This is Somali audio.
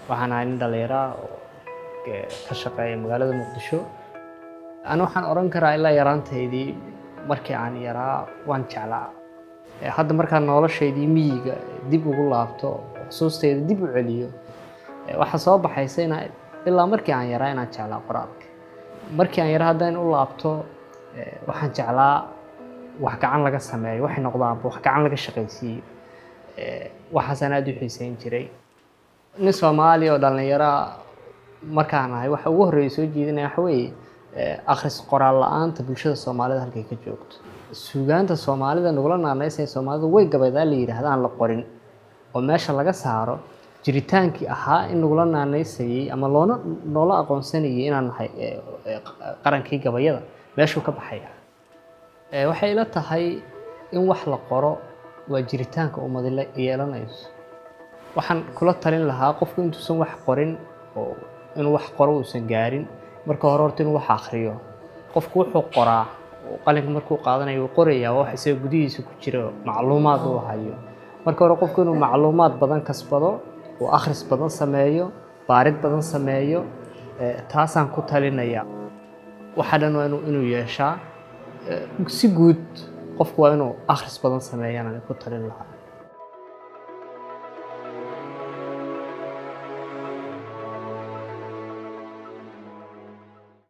Waxaan ahay nin dhallinyaro ah oo ka shaqeeya magaalada Muqdisho. Ani waxaan odhan karaa ilaa yaraantaydii, markii aan yaraa, waan jeclaa. Hadda markaan noloshaydii miyiga dib ugu laabto, xusuustayda dib u celiyo, waxaa soo baxaysa inaa ilaa markii aan yaraa inaan jeclaa qoraalka. Markii aan yaraa haddaan u laabto, waxaan jeclaa wax gacan laga sameeyo, waxay noqdaanba wax gacan laga shaqaysiiyo. Waxaasaan aad u xiiseyn jiray. Nin Soomaali oo dhallinyaro ah markaan ahay, waxa ugu horreeya soo jiidanaya waxa weeye akhris qoraal la'aanta bulshada Soomaalida halkay ka joogto. Suugaanta Soomaalida nagula naanaysay, Soomaalidu way gabaydaa la yidhaahda, aan la qorin oo meesha laga saaro jiritaankii ahaa in nagula naanaysayay ama loona noola aqoonsanayay inaan nahay qarankii gabayada, meeshuu ka baxaya. Waxay ila tahay in wax la qoro waa jiritaanka ummadi la yeelanayso. Waxaan kula talin lahaa qofku intuusan wax qorin oo inuu wax qoro uusan gaarin, marka hore horta inuu wax akhriyo. Qofku wuxuu qoraa oo qalinka markuu qaadanayo uu qorayaa waa wax isaga gudihiisa ku jira, macluumaad uu hayo. Marka hore qofku inuu macluumaad badan kasbado, uu akhris badan sameeyo, baarid badan sameeyo, taasaan ku talinaya. Waxa dhan waa inuu yeeshaa. Si guud qofku waa inuu akhris badan sameeyaan ku talin lahaa.